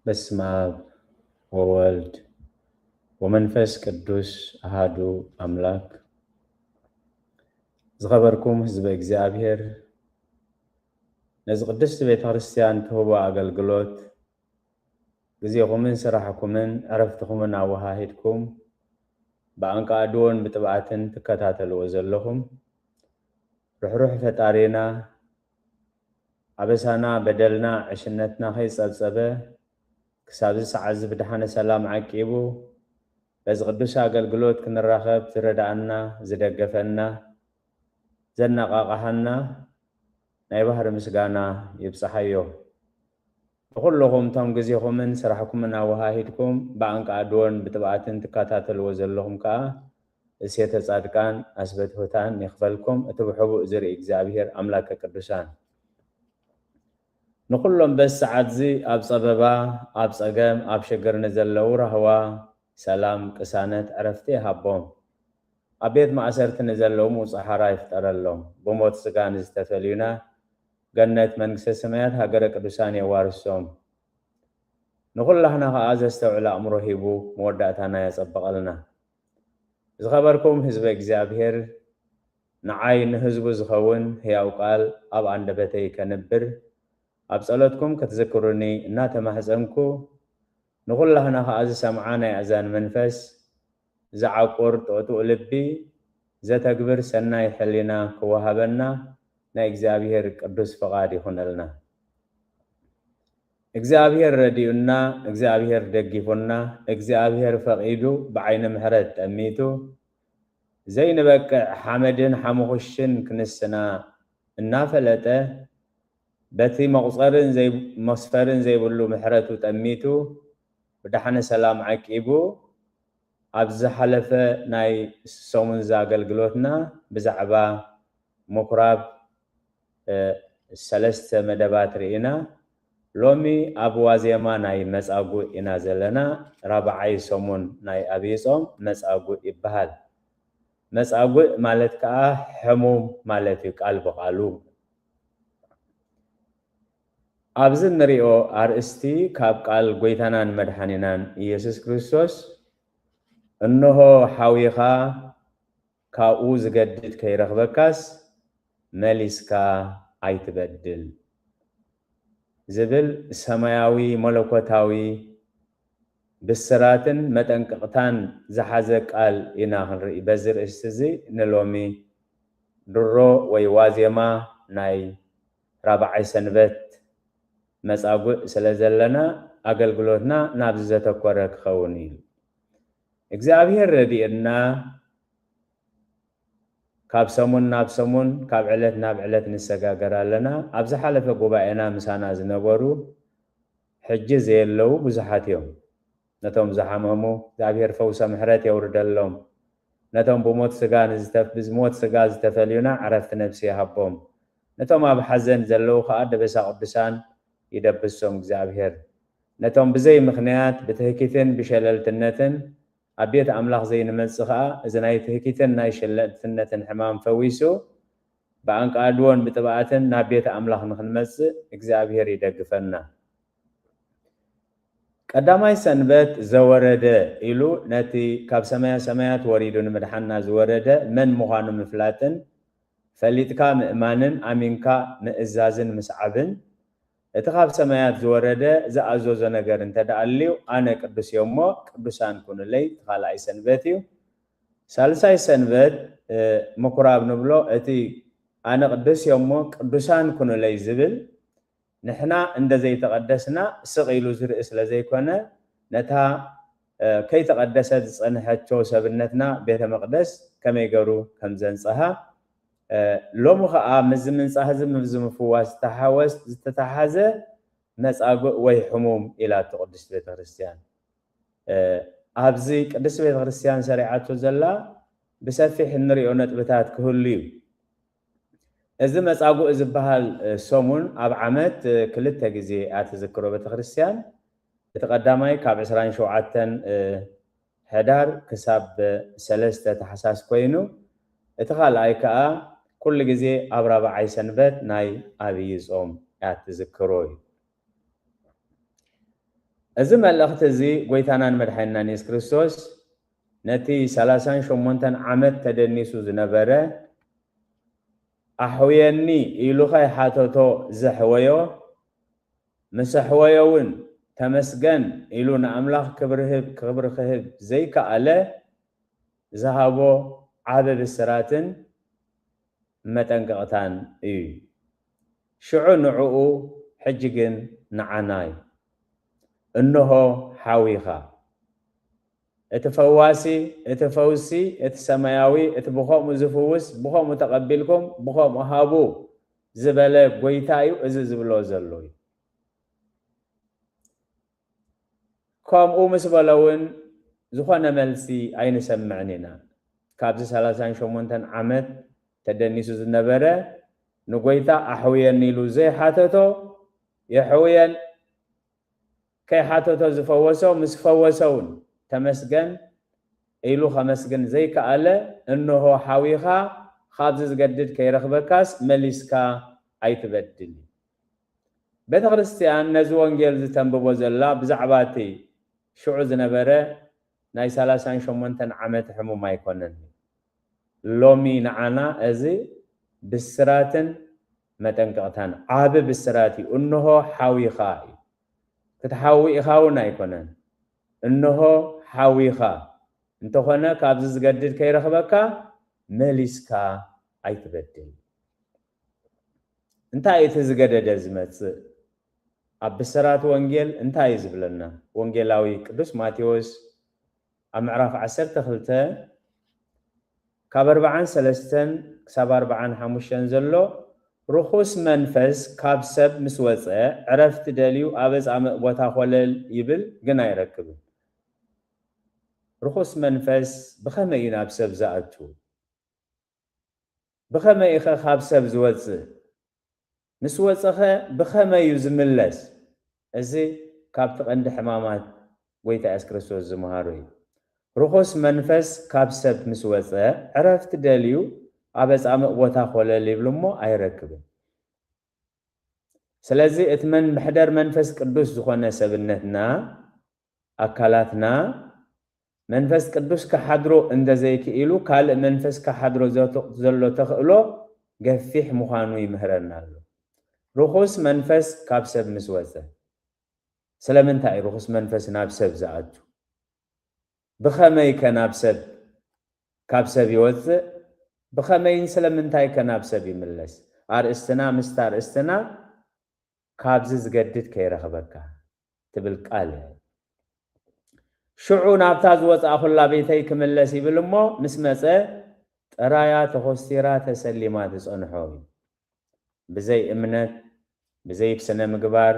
በስመ አብ ወወልድ ወመንፈስ ቅዱስ አሃዱ አምላክ። ዝኸበርኩም ህዝበ እግዚኣብሔር፣ ነዚ ቅድስቲ ቤተ ክርስቲያን ትህቦ ኣገልግሎት ግዜኹምን ስራሕኩምን ዕረፍትኹምን ኣወሃሂድኩም ብኣንቃዕድዎን ብጥብኣትን ትከታተልዎ ዘለኹም፣ ርሕሩሕ ፈጣሪና፣ ኣበሳና፣ በደልና፣ ዕሽነትና ከይጸብጸበ፣ ክሳብ እዚ ሰዓት እዚ ብደሓነ ሰላም ዓቂቡ፣ በዚ ቅዱስ ኣገልግሎት ክንራኸብ ዝረዳኣና፣ ዝደገፈና፣ ዘነቓቕሓና፣ ናይ ባህሪ ምስጋና ይብጽሓዮ። ንኹልኹም እቶም ግዜኹምን ስራሕኩምን ኣወሃሂድኩም ብኣንቃዕድዎን ብጥብኣትን ትከታተልዎ ዘለኹም ከኣ፣ እሴተ ጻድቃን ኣስበትሁታን ይኽፈልኩም፣ እቲ ብሕቡእ ዝርኢ እግዚኣብሔር ኣምላከ ቅዱሳን። ንኹሎም በዚ ሰዓት እዚ ኣብ ጸበባ፣ ኣብ ጸገም፣ ኣብ ሽግር ንዘለዉ ራህዋ፣ ሰላም፣ ቅሳነት፣ ዕረፍቲ ይሃቦም። ኣብ ቤት ማእሰርቲ ንዘለዉ ምውጽእ ሓራ ይፍጠረሎም። ብሞት ስጋ ንዝተፈልዩና፣ ገነት መንግስተ ሰማያት ሃገረ ቅዱሳን የዋርሶም። ንኹላህና ኸኣ ዘስተውዕል ኣእምሮ ሂቡ መወዳእታና የጸብቐልና። ዝኸበርኩም ህዝበ እግዚኣብሔር፣ ንዓይ ንህዝቡ ዝኸውን ህያው ቃል ኣብ ኣንደበተይ ከንብር፣ ኣብ ጸሎትኩም ክትዝክሩኒ እናተማሕጸንኩ፣ ንኹላህና ኸኣ ዝሰምዓ ናይ ኣእዛን መንፈስ፣ ዝዓቁር ጥቕጡቕ ልቢ፣ ዘተግብር ሰናይ ሕሊና ክወሃበና ናይ እግዚኣብሔር ቅዱስ ፍቓድ ይኹነልና። እግዚኣብሔር ረዲኡና፣ እግዚኣብሔር ደጊፉና፣ እግዚኣብሔር ፈቒዱ ብዓይኒ ምሕረት ጠሚቱ፣ ዘይንበቅዕ ሓመድን ሓሙኽሽን ክንስና እናፈለጠ፣ በቲ መቑጸርን ዘይ-፣ መስፈርን ዘይብሉ ምሕረቱ ጠሚቱ፣ ብደሓነ ሰላም ዓቂቡ፣ ኣብ ዝሓለፈ ናይ ሰሙን እዚ ኣገልግሎትና ብዛዕባ ምኩራብ፣ እ፣ ሰለስተ መደባት ርኢና። ሎሚ ኣብ ዋዜማ ናይ መጻጉዕ ኢና ዘለና። ራብዓይ ሰሙን ናይ ኣብይ ጾም መጻጉዕ ይበሃል። መጻጉዕ ማለት ከኣ ሕሙም ማለት እዩ፣ ቃል ብቓሉ። ኣብዚ እንሪኦ ኣርእስቲ ካብ ቃል ጎይታናን መድሓኒናን ኢየሱስ ክርስቶስ፣ "እንሆ ሓዊኻ ካብኡ ዝገድድ ከይረኽበካስ መሊስካ ኣይትበድል" ዝብል ሰማያዊ መለኮታዊ ብስራትን መጠንቀቕታን ዝሓዘ ቃል ኢና ክንርኢ። በዚ ርእስቲ እዚ ንሎሚ ድሮ ወይ ዋዜማ ናይ ራብዓይ ሰንበት መጻጉዕ ስለ ዘለና፣ ኣገልግሎትና ናብዚ ዘተኮረ ክኸውን እዩ። እግዚኣብሔር ረድኤና፣ ካብ ሰሙን ናብ ሰሙን፣ ካብ ዕለት ናብ ዕለት ንሰጋገር ኣለና። ኣብ ዝሓለፈ ጉባኤና ምሳና ዝነበሩ፣ ሕጂ ዘየለዉ ብዙሓት እዮም። ነቶም ዝሓመሙ እግዚኣብሔር ፈውሰ ምሕረት የውርደሎም። ነቶም ብሞት ስጋ ንዝተ-፣ ብሞት ስጋ ዝተፈልዩና ዕረፍቲ ነፍሲ ይሃቦም። ነቶም ኣብ ሓዘን ዘለዉ ኸኣ ደበሳ ቅዱሳን ይደብሶም እግዚኣብሔር። ነቶም ብዘይ ምኽንያት ብትህኪትን ብሸለልትነትን ኣብ ቤት ኣምላኽ ዘይንመጽእ ኸኣ፣ እዚ ናይ ትህኪትን ናይ ሸለልትነትን ሕማም ፈዊሱ፣ ብኣንቃድዎን ብጥብኣትን ናብ ቤት ኣምላኽ ንኽንመጽእ እግዚኣብሔር ይደግፈና። ቀዳማይ ሰንበት ዘወረደ ኢሉ ነቲ ካብ ሰማያ ሰማያት ወሪዱ ንምድሓንና ዝወረደ መን ምዃኑ ምፍላጥን፣ ፈሊጥካ ምእማንን ኣሚንካ ምእዛዝን ምስዓብን፣ እቲ ካብ ሰማያት ዝወረደ ዝኣዘዞ ነገር እንተ ደኣ ኣልዩ፣ ኣነ ቅዱስ እየ እሞ ቅዱሳን ኩኑለይ፣ እቲ ካልኣይ ሰንበት እዩ። ሳልሳይ ሰንበት፣ እ፣ ምኩራብ ንብሎ፣ እቲ ኣነ ቅዱስ እየ እሞ ቅዱሳን ኩኑለይ ዝብል፣ ንሕና እንደ ዘይተቐደስና ስቕ ኢሉ ዝርኢ ስለ ዘይኮነ፣ ነታ፣ እ፣ ከይተቐደሰት ዝጸንሐቶ ሰብነትና ቤተ መቕደስ ከመይ ገሩ ከም ዘንጸሃ፣ እ፣ ሎሚ ኸኣ ምስዚ ምንጻህ እዚ፣ ምስዚ ምፍዋስ ዝተሓወስ-፣ ዝተተሓዘ መጻጉዕ ወይ ሕሙም ኢላቶ ቅድስቲ ቤተ ክርስቲያን። እ፣ ኣብዚ ቅድስቲ ቤተ ክርስቲያን ሰሪዓቶ ዘላ ብሰፊሕ እንሪኦ ነጥብታት ክህሉ እዩ። እዚ መጻጉዕ ዝበሃል፣ እ፣ ሰሙን ኣብ ዓመት፣ እ፣ ክልተ ግዜ እያ ትዝክሮ ቤተ ክርስቲያን። እቲ ቀዳማይ ካብ ዕስራን ሸውዓተን፣ እ፣ ሕዳር ክሳብ፣ እ፣ ሰለስተ ታሕሳስ ኮይኑ፣ እቲ ካልኣይ ከኣ ኩሉ ግዜ ኣብ ራብዓይ ሰንበት ናይ ኣብይ ጾም እያ ትዝክሮ እዩ። እዚ መልእኽቲ እዚ ጎይታናን መድሓኒናን የሱስ ክርስቶስ ነቲ ሰላሳን ሸሞንተን ዓመት ተደኒሱ ዝነበረ ኣሕውየኒ ኢሉ ከይሓተቶ ዘሕወዮ፣ ምስ ኣሕወዮ እውን ተመስገን ኢሉ ንኣምላኽ ክብሪ ህብ-፣ ክብሪ ክህብ ዘይከኣለ ዝሃቦ ዓቢ ብስራትን መጠንቀቕታን እዩ። ሽዑ ንዕኡ፣ ሕጂ ግን ንዓና እዩ። እንሆ ሓዊኻ። እቲ ፈዋሲ፣ እቲ ፈውሲ፣ እቲ ሰማያዊ፣ እቲ ብኸምኡ ዝፍውስ፣ ብኸምኡ ተቐቢልኩም፣ ብኸምኡ ሃቡ ዝበለ ጎይታ እዩ እዚ ዝብሎ ዘሎ እዩ። ከምኡ ምስ በሎ እውን ዝኾነ መልሲ ኣይንሰምዕን ኢና። ካብዚ ሰላሳን ሸሞንተን ዓመት ተደኒሱ ዝነበረ ንጎይታ ኣሕውየኒ ኢሉ ዘይሓተቶ የሕውየን፣ ከይሓተቶ ዝፈወሶ ምስ ፈወሰ እውን ተመስገን ኢሉ ከመስግን ዘይከኣለ፣ እንሆ ሓዊኻ፣ ካብዚ ዝገድድ ከይረኽበካስ መሊስካ ኣይትበድል። ቤተ ክርስቲያን ነዚ ወንጌል ዝተንብቦ ዘላ ብዛዕባ እቲ ሽዑ ዝነበረ ናይ ሰላሳን ሸሞንተን ዓመት ሕሙም ኣይኮነን። ሎሚ ንዓና እዚ ብስራትን መጠንቀቕታን ዓቢ ብስራት እዩ። እንሆ ሓዊኻ እዩ። ክትሓዊ ኢኻ እውን ኣይኮነን። እንሆ ሓዊኻ። እንተኾነ ካብዚ ዝገድድ ከይረኽበካ መሊስካ ኣይትበድል። እንታይ እዩ እቲ ዝገደደ ዝመጽእ? ኣብ ብስራት ወንጌል እንታይ እዩ ዝብለና? ወንጌላዊ ቅዱስ ማቴዎስ ኣብ ምዕራፍ ዓሰርተ ክልተ ካብ ኣርብዓን ሰለስተን ክሳብ ኣርብዓን ሓሙሽተን ዘሎ፣ ርኹስ መንፈስ ካብ ሰብ ምስ ወጸ፣ ዕረፍቲ ደልዩ ኣብ ኣጻምእ ቦታ ኾለል ይብል፣ ግን ኣይረክብን። ርኹስ መንፈስ ብኸመይ እዩ ናብ ሰብ ዝኣቱ? ብኸመይ ኢኸ ካብ ሰብ ዝወጽእ? ምስ ወጸኸ ብኸመይ እዩ ዝምለስ? እዚ ካብቲ ቀንዲ ሕማማት ጎይታ የሱስ ክርስቶስ ዝመሃሮ እዩ። ርኹስ መንፈስ ካብ ሰብ ምስ ወጸ፣ ዕረፍቲ ደልዩ ኣብ ኣጻምእ ቦታ ኾለል ይብል እሞ ኣይረክብን። ስለዚ እቲ መን-፣ መሕደር መንፈስ ቅዱስ ዝኾነ ሰብነትና፣ ኣካላትና፣ መንፈስ ቅዱስ ክሓድሮ እንተዘይክኢሉ፣ ካልእ መንፈስ ክሓድሮ ዘቶ-፣ ዘሎ ተኽእሎ ገፊሕ ምዃኑ ይምህረና ኣሎ። ርኹስ መንፈስ ካብ ሰብ ምስ ወጸ። ስለምንታይ እዩ ርኹስ መንፈስ ናብ ሰብ ዝኣቱ? ብኸመይ ከ ናብ ሰብ፣ ካብ ሰብ ይወጽእ? ብኸመይን ስለምንታይ ከ ናብ ሰብ ይምለስ? ኣርእስትና ምስቲ ኣርእስትና ካብዚ ዝገድድ ከይረኽበካ ትብል ቃል። ሽዑ ናብታ ዝወጻእኩላ ቤተይ ክምለስ ይብል እሞ፣ ምስ መጸ ጥራያ ተኾስቲራ ተሰሊማ ትጸንሖ እዩ። ብዘይ እምነት፣ ብዘይ ስነ ምግባር፣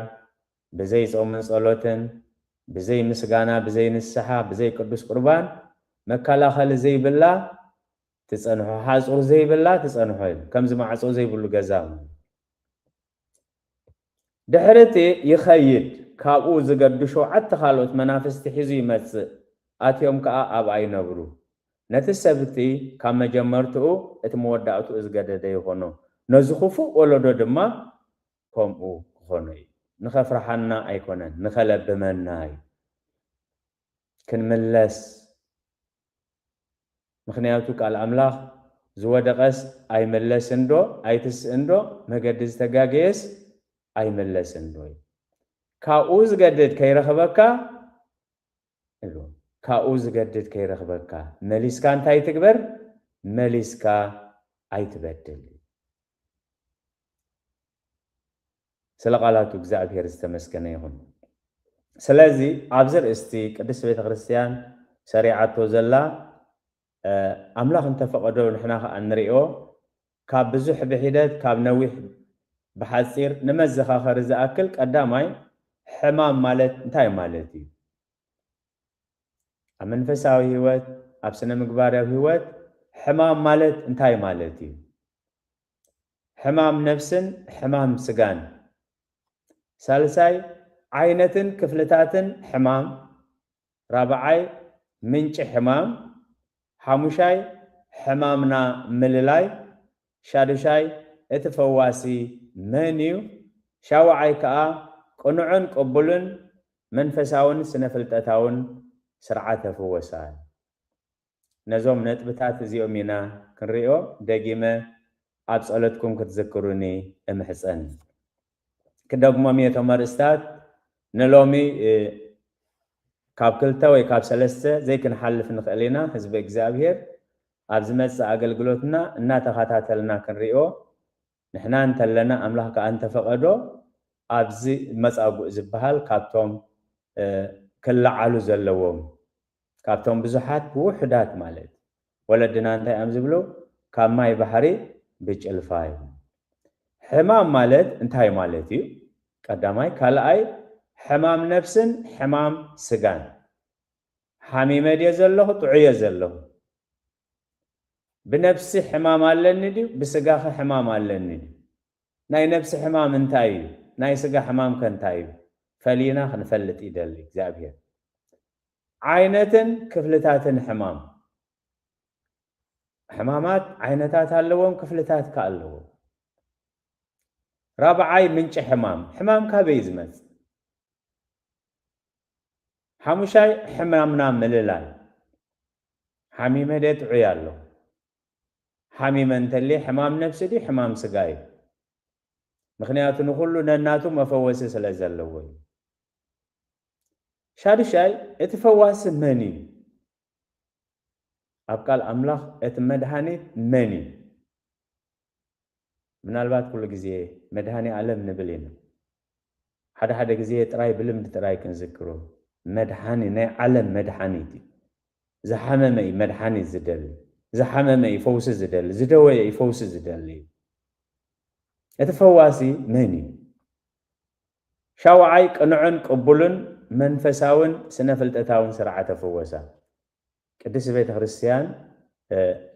ብዘይ ጾምን ጸሎትን፣ ብዘይ ምስጋና፣ ብዘይ ንስሓ፣ ብዘይ ቅዱስ ቁርባን መከላኸሊ ዘይብላ ትጸንሖ፣ ሓጹር ዘይብላ ትጸንሖ እዩ። ከምዚ ማዕጾ ዘይብሉ ገዛ ማለት። ድሕሪ እቲ ይኸይድ፣ ካብኡ ዝገዱ ሸውዓተ ካልኦት መናፍስቲ ሒዙ ይመጽእ፣ ኣትዮም ከኣ ኣብኣ ይነብሩ። ነቲ ሰብ እቲ ካብ መጀመርትኡ እቲ መወዳእትኡ ዝገደደ ይኾኖ፣ ነዚ ክፉእ ወለዶ ድማ ከምኡ ክኾኖ እዩ። ንኸፍርሓና ኣይኮነን፣ ንኸለብመና እዩ። ክንምለስ። ምኽንያቱ ቃል ኣምላኽ ዝወደቐስ ኣይምለስን ዶ ኣይትስእን ዶ፣ መገዲ ዝተጋገየስ ኣይምለስን ዶ እዩ። ካብኡ ዝገድድ ከይረኽበካ፣ እሉ፣ ካብኡ ዝገድድ ከይረኽበካ፣ መሊስካ እንታይ ትግበር? መሊስካ ኣይትበድል። ስለ ቃላቱ እግዚኣብሔር ዝተመስገነ ይኹን። ስለዚ ኣብዚ ርእስቲ ቅድስት ቤተ ክርስቲያን ሰሪዓቶ ዘላ፣ እ፣ ኣምላኽ እንተፈቐዶ ንሕና ኸኣ ንሪኦ፣ ካብ ብዙሕ ብሒደት፣ ካብ ነዊሕ ብሓጺር፣ ንመዘኻኸሪ ዝኣክል፣ ቀዳማይ፣ ሕማም ማለት እንታይ ማለት እዩ? ኣብ መንፈሳዊ ህይወት፣ ኣብ ስነ ምግባራዊ ህይወት ሕማም ማለት እንታይ ማለት እዩ? ሕማም ነፍስን ሕማም ስጋን። ሳልሳይ፣ ዓይነትን ክፍልታትን ሕማም። ራብዓይ፣ ምንጪ ሕማም። ሓሙሻይ፣ ሕማምና ምልላይ። ሻዱሻይ፣ እቲ ፈዋሲ መን እዩ? ሻውዓይ ከኣ፣ ቅኑዕን ቅቡልን መንፈሳውን ስነ ፍልጠታውን ስርዓተ ፍወሳ። ነዞም ነጥብታት እዚኦም ኢና ክንሪኦ። ደጊመ ኣብ ጸሎትኩም ክትዝክሩኒ እምሕጸን። ክደግሞም እየ እቶም ኣርእስታት። ንሎሚ ካብ ክልተ ወይ ካብ ሰለስተ ዘይክንሓልፍ ንኽእል ኢና። ህዝቢ እግዚኣብሔር ኣብ ዝመጽእ ኣገልግሎትና እናተኸታተልና ክንሪኦ፣ ንሕና እንተለና ኣምላኽ ከኣ እንተፈቐዶ ኣብዚ መጻጉዕ ዝበሃል ካብቶም ክለዓሉ ዘለዎም፣ ካብቶም ብዙሓት ብውሑዳት ማለት፣ ወለድና እንታይ እዮም ዝብሉ? ካብ ማይ ባሕሪ ብጭልፋ እዩ። ሕማም ማለት እንታይ ማለት እዩ? ቀዳማይ። ካልኣይ፣ ሕማም ነፍስን ሕማም ስጋን። ሓሚመ ድየ ዘለኹ? ጥዑየ ዘለኹ? ብነፍሲ ሕማም ኣለኒ ድዩ? ብስጋኸ ሕማም ኣለኒ ድዩ? ናይ ነፍሲ ሕማም እንታይ እዩ? ናይ ስጋ ሕማም ከ እንታይ እዩ? ፈሊና ክንፈልጥ ይደሊ እግዚኣብሔር። ዓይነትን ክፍልታትን ሕማም። ሕማማት ዓይነታት ኣለዎም፣ ክፍልታት ከ ኣለዎም። ራብዓይ ምንጪ ሕማም። ሕማም ካበይ ዝመጽእ? ሓሙሻይ ሕማምና ምልላይ። ሓሚመ ድየ ጥዑይ ኣለኹ? ሓሚመ እንተልየ ሕማም ነፍሲ ድዩ ሕማም ስጋ እዩ? ምኽንያቱ ንኹሉ ነናቱ መፈወሲ ስለ ዘለዎ እዩ። ሻዱሻይ እቲ ፈዋሲ መን እዩ? ኣብ ቃል ኣምላኽ እቲ መድሃኒት መን እዩ? ምናልባት ኩሉ ግዜ መድሃኔ ኣለም ንብል ኢና። ሓደ ሓደ ግዜ ጥራይ ብልምዲ ጥራይ ክንዝክሮ። መድሃኒ፣ ናይ ዓለም መድሃኒት እዩ። ዝሓመመ እዩ መድሃኒት ዝደሊ። ዝሓመመ እዩ ፈውሲ ዝደሊ። ዝደወየ እዩ ፈውሲ ዝደሊ። እቲ ፈዋሲ መን እዩ? ሻውዓይ ቅኑዕን ቅቡልን መንፈሳውን ስነ ፍልጠታውን ስርዓተ ፍወሳ። ቅድስት ቤተ ክርስቲያን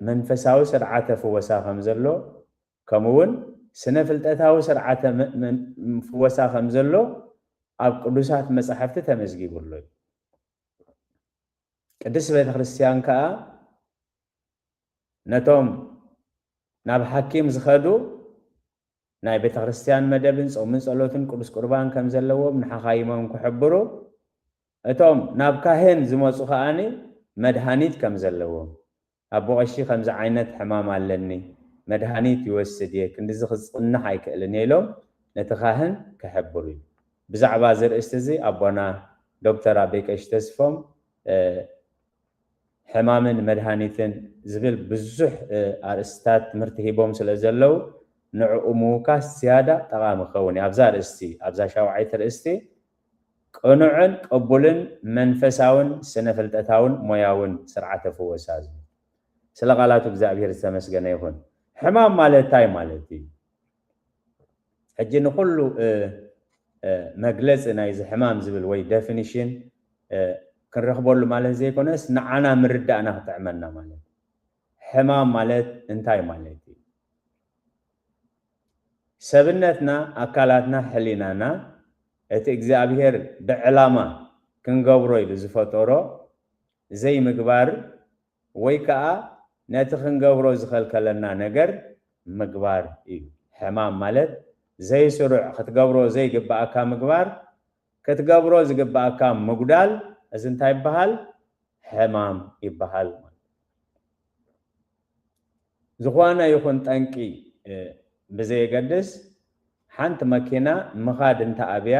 መንፈሳዊ ስርዓተ ፍወሳ ከም ዘሎ፣ ከምኡ እውን ስነ ፍልጠታዊ ስርዓተ ፍወሳ ከም ዘሎ ኣብ ቅዱሳት መጻሕፍቲ ተመዝጊቡ ኣሎ እዩ። ቅድስት ቤተ ክርስቲያን ከኣ ነቶም ናብ ሓኪም ዝኸዱ ናይ ቤተ ክርስቲያን መደብን ጾምን ጸሎትን ቅዱስ ቁርባን ከም ዘለዎም ንሓኻይሞም ክሕብሩ፣ እቶም ናብ ካህን ዝመጹ ከኣኒ መድሃኒት ከም ዘለዎም፣ ኣቦ ቀሺ ከምዚ ዓይነት ሕማም ኣለኒ፣ መድሃኒት ይወስድ እየ፣ ክንድዚ ክጽንሕ ኣይክእልን እየ ኢሎም ነቲ ካህን ክሕብሩ እዩ። ብዛዕባ እዚ ኣርእስቲ እዚ ኣቦና ዶክተር ኣበይ ቀሺ ተስፎም ሕማምን መድሃኒትን ዝብል ብዙሕ ኣርእስትታት ትምህርቲ ሂቦም ስለ ዘለዉ ንዕኡ ምውካስ ዝያዳ ጠቓሚ ክኸውን እዩ። ኣብዛ ኣርእስቲ፣ ኣብዛ ሻውዓይቲ ኣርእስቲ ቅኑዕን ቅቡልን መንፈሳውን ስነ ፍልጠታውን ሞያውን ስርዓተ ፍወሳ ዝብል። ስለ ቃላቱ እግዚኣብሔር ዝተመስገነ ይኹን። ሕማም ማለት እንታይ ማለት እዩ? ሕጂ ንኹሉ መግለፂ ናይዚ ሕማም ዝብል ወይ ደፊኒሽን ክንረኽበሉ ማለት ዘይኮነስ ንዓና ምርዳእና ክጥዕመና ማለት። ሕማም ማለት እንታይ ማለት እዩ? ሰብነትና፣ ኣካላትና፣ ሕሊናና እቲ እግዚኣብሔር ብዕላማ ክንገብሮ ኢሉ ዝፈጠሮ ዘይምግባር ወይ ከዓ ነቲ ክንገብሮ ዝኸልከለና ነገር ምግባር እዩ። ሕማም ማለት ዘይስሩዕ ክትገብሮ ዘይግብኣካ ምግባር፣ ክትገብሮ ዝግብኣካ ምጉዳል፣ እዚ እንታይ ይበሃል? ሕማም ይበሃል። ዝኾነ ይኹን ጠንቂ ብዘየገድስ ሓንቲ መኪና ምኻድ እንተኣብያ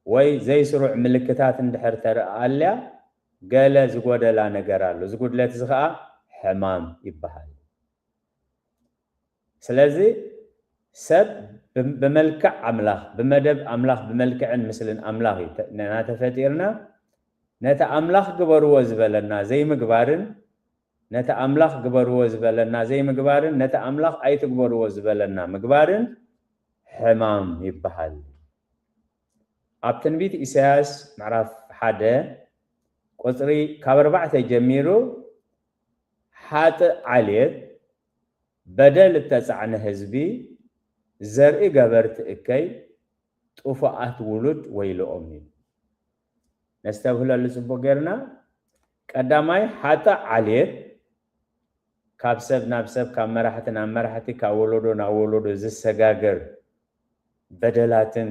ወይ ዘይስሩዕ ምልክታት እንድሕር ተረኣልያ ገለ ዝጎደላ ነገር ኣሎ። እዚ ጉድለት እዚ ኸዓ ሕማም ይበሃል። ስለዚ ሰብ ብመልክዕ ኣምላኽ፣ ብመደብ ኣምላኽ፣ ብመልክዕን ምስልን ኣምላኽ እዩ ናተፈጢርና። ነቲ ኣምላኽ ግበርዎ ዝበለና ዘይምግባርን ነቲ ኣምላኽ ግበርዎ ዝበለና ዘይምግባርን ነቲ ኣምላኽ ኣይትግበርዎ ዝበለና ምግባርን ሕማም ይበሃል። ኣብ ትንቢት ኢሳያስ ምዕራፍ ሓደ ቁፅሪ ካብ ኣርባዕተ ጀሚሩ ሓጥእ ዓሌት፣ በደል እተፃዕነ ህዝቢ፣ ዘርኢ ገበርቲ እከይ፣ ጥፉኣት ውሉድ ወይልኦም እዩ። ነስተብህለሉ ጽቡቕ ጌርና። ቀዳማይ ሓጥእ ዓሌት ካብ ሰብ ናብ ሰብ፣ ካብ መራሕቲ ናብ መራሕቲ፣ ካብ ወለዶ ናብ ወለዶ ዝሰጋገር በደላትን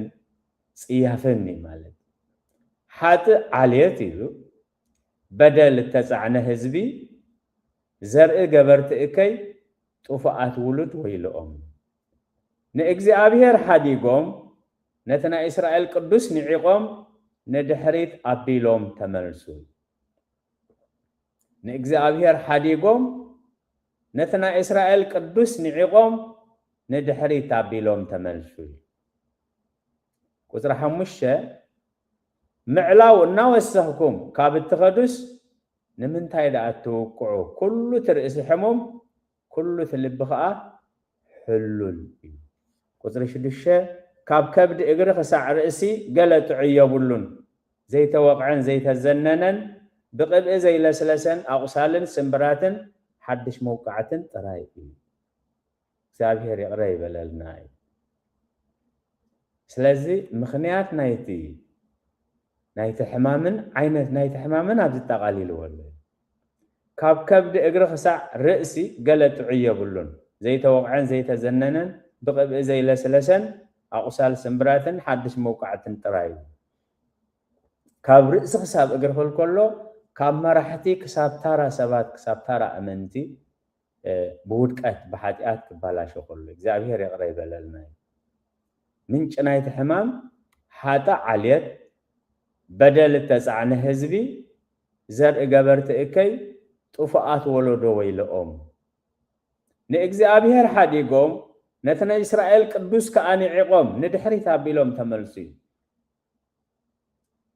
ጽያፍን እዩ ማለት። ሓጥእ ዓልየት ኢሉ በደል እተጻዕነ ህዝቢ፣ ዘርኢ ገበርቲ እከይ ጥፉኣት ውሉድ ወይልኦም። ንእግዚኣብሔር ሓዲጎም ነቲ ናይ እስራኤል ቅዱስ ንዒቖም ንድሕሪት ኣቢሎም ተመልሱ። ንእግዚኣብሔር ሓዲጎም ነቲ ናይ እስራኤል ቅዱስ ንዒቖም ንድሕሪት ኣቢሎም ተመልሱ። ቁፅሪ ሓሙሽተ፣ ምዕላው እናወሰኽኩም ካብ እትኸዱስ ንምንታይ ደኣ እትውቅዑ? ኩሉ እቲ ርእሲ ሕሙም፣ ኩሉ እቲ ልቢ ኸዓ ሕሉል እዩ። ቁፅሪ ሽዱሽተ፣ ካብ ከብዲ እግሪ ክሳዕ ርእሲ ገለ ጥዑይ የብሉን። ዘይተወቕዐን ዘይተዘነነን ብቅብኢ ዘይለስለሰን ኣቑሳልን ስምብራትን ሓድሽ መውቃዕትን ጥራይ እዩ። እግዚኣብሔር ይቕረ ይበለልና እዩ። ስለዚ ምኽንያት ናይቲ ናይቲ ሕማምን ዓይነት ናይቲ ሕማምን ኣብዚ ጠቓሊልዎ ኣሎ። ካብ ከብዲ እግሪ ክሳዕ ርእሲ ገለ ጥዑይ የብሉን። ዘይተወቕዐን ዘይተዘነነን ብቅብኢ ዘይለስለሰን ኣቑሳል ስምብራትን ሓድሽ መውቃዕትን ጥራይ እዩ። ካብ ርእሲ ክሳብ እግሪ ክብል ከሎ ካብ መራሕቲ ክሳብ ታራ ሰባት ክሳብ ታራ ኣመንቲ ብውድቀት ብሓጢኣት ክባላሾ ከሎ እግዚኣብሔር ይቕረ ይበለልና እዩ። ምንጭ ናይቲ ሕማም ሓጣ ዓልየት በደል እተጻዕነ ህዝቢ ዘርኢ ገበርቲ እከይ ጥፉኣት ወለዶ ወይለኦም ንእግዚኣብሔር ሓዲጎም ነቲ ናይ እስራኤል ቅዱስ ከኣ ንዒቖም ንድሕሪት ኣቢሎም ተመልሱ እዩ።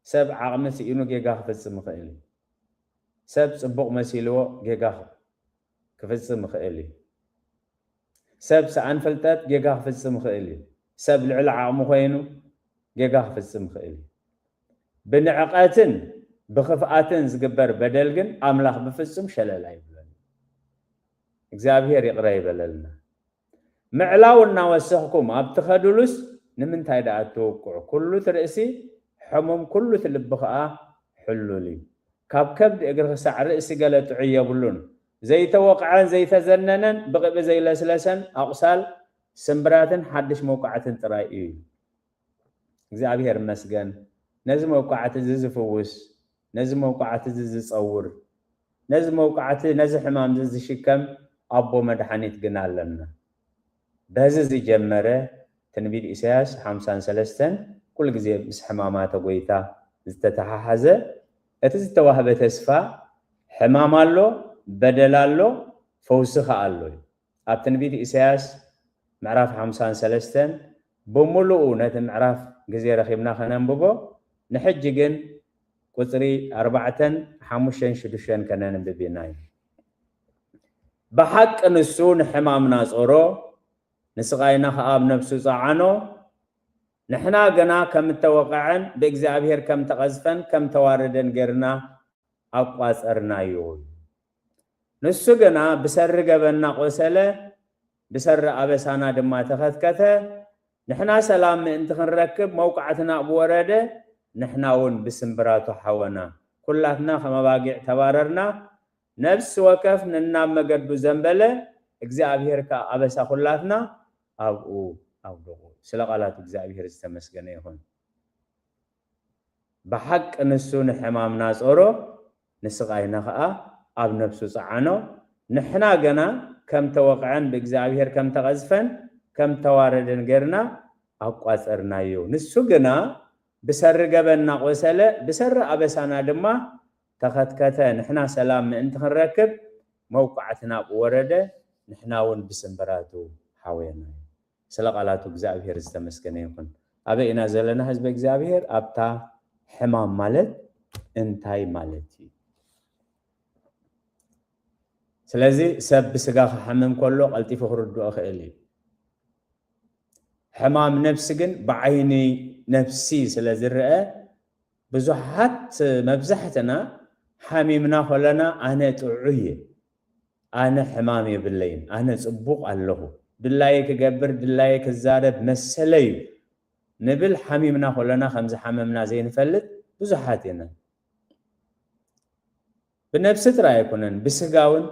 ሰብ ዓቕሚ ስኢኑ ጌጋ ክፍጽም ይኽእል እዩ። ሰብ ጽቡቕ መሲልዎ ጌጋ ክፍጽም ይኽእል እዩ። ሰብ ሰኣን ፍልጠት ጌጋ ክፍጽም ይኽእል እዩ። ሰብ ልዕሊ ዓቕሙ ኮይኑ ጌጋ ክፍጽም ይኽእል እዩ። ብንዕቐትን ብኽፍኣትን ዝግበር በደል ግን ኣምላኽ ብፍጹም ሸለል ኣይብሎን። እግዚኣብሔር ይቕረ ይበለልና። ምዕላው እናወሰኽኩም ኣብ ትኸድሉስ ንምንታይ ደኣ እትውቅዑ? ኩሉ እቲ ርእሲ ሕሙም፣ ኩሉ እቲ ልቢ ኸዓ ሕሉል እዩ። ካብ ከብዲ እግሪ ክሳዕ ርእሲ ገለ ጥዑይ የብሉን። ዘይተወቕዐን ዘይተዘነነን ብቕብኢ ዘይለስለሰን ኣቑሳል ስምብራትን ሓድሽ መውቃዕትን ጥራይ እዩ። እግዚኣብሔር ይመስገን። ነዚ መውቃዕቲ እዚ ዝፍውስ፣ ነዚ መውቃዕቲ እዚ ዝጸውር፣ ነዚ መውቃዕቲ፣ ነዚ ሕማም እዚ ዝሽከም ኣቦ መድሓኒት ግን ኣለና። በዚ ዝጀመረ ትንቢት ኢሳያስ ሓምሳን ሰለስተን ኩሉ ግዜ ምስ ሕማማተ ጎይታ ዝተተሓሓዘ፣ እቲ ዝተዋህበ ተስፋ፣ ሕማም ኣሎ፣ በደል ኣሎ፣ ፈውሲ ኸኣ ኣሎ እዩ። ኣብ ትንቢት ኢሳያስ ምዕራፍ ሓምሳን ሰለስተን ብምሉኡ ነቲ ምዕራፍ ግዜ ረኺብና ከነንብቦ፣ ንሕጂ ግን ቁጽሪ ኣርባዕተን ሓሙሽተን ሽዱሽተን ከነንብብ ኢና እዩ። ብሓቂ ንሱ ንሕማምና ጾሮ፣ ንስቓይና ኸኣ ኣብ ነፍሱ ጸዓኖ። ንሕና ግና ከም እተወቕዐን ብእግዚኣብሔር ከም ተቐዝፈን ከም ተዋረደን ጌርና ኣቋጸርናዮ። ንሱ ግና ብሰሪ ገበንና ቆሰለ፣ ብሰሪ ኣበሳና ድማ ተኸትከተ። ንሕና ሰላም ምእንቲ ክንረክብ መውቃዕትና ብወረደ፣ ንሕና እውን ብስምብራቱ ሓወና። ኩላትና ከም ኣባጊዕ ተባረርና፣ ነፍሲ ወከፍ ነናብ መገዱ ዘንበለ፣ እግዚኣብሔር ከኣ ኣበሳ ኩላትና ኣብኡ ኣውደቑ። ስለ ቃላት እግዚኣብሔር ዝተመስገነ ይኹን። ብሓቂ ንሱ ንሕማምና ጾሮ፣ ንስቓይና ኸኣ ኣብ ነፍሱ ጸዓኖ። ንሕና ገና ከም ተወቕዐን ብእግዚኣብሔር ከም ተቐዝፈን ከም ተዋረደን ጌርና ኣቋጸርናዮ። ንሱ ግና ብሰሪ ገበንና ቆሰለ፣ ብሰሪ ኣበሳና ድማ ተኸትከተ። ንሕና ሰላም ምእንቲ ክንረክብ መውቃዕቲ ናብኡ ወረደ፣ ንሕና እውን ብስምብራቱ ሓወየናዮ። ስለ ቃላቱ እግዚኣብሔር ዝተመስገነ ይኹን። ኣበይ ኢና ዘለና ህዝቢ እግዚኣብሔር? ኣብታ ሕማም ማለት እንታይ ማለት እዩ? ስለዚ ሰብ ብስጋ ክሓምም ከሎ ቀልጢፉ ክርድኦ ክእል እዩ። ሕማም ነፍሲ ግን ብዓይኒ ነፍሲ ስለ ዝረአ ብዙሓት መብዛሕትና ሓሚምና ከለና ኣነ ጥዑይ እየ፣ ኣነ ሕማም የብለይን፣ ኣነ ጽቡቕ ኣለኹ፣ ድላየ ክገብር ድላየ ክዛረብ መሰለይ እዩ ንብል ሓሚምና ከለና ከም ዝሓመምና ዘይንፈልጥ ብዙሓት ኢና። ብነብሲ ጥራይ ኣይኮነን ብስጋ እውን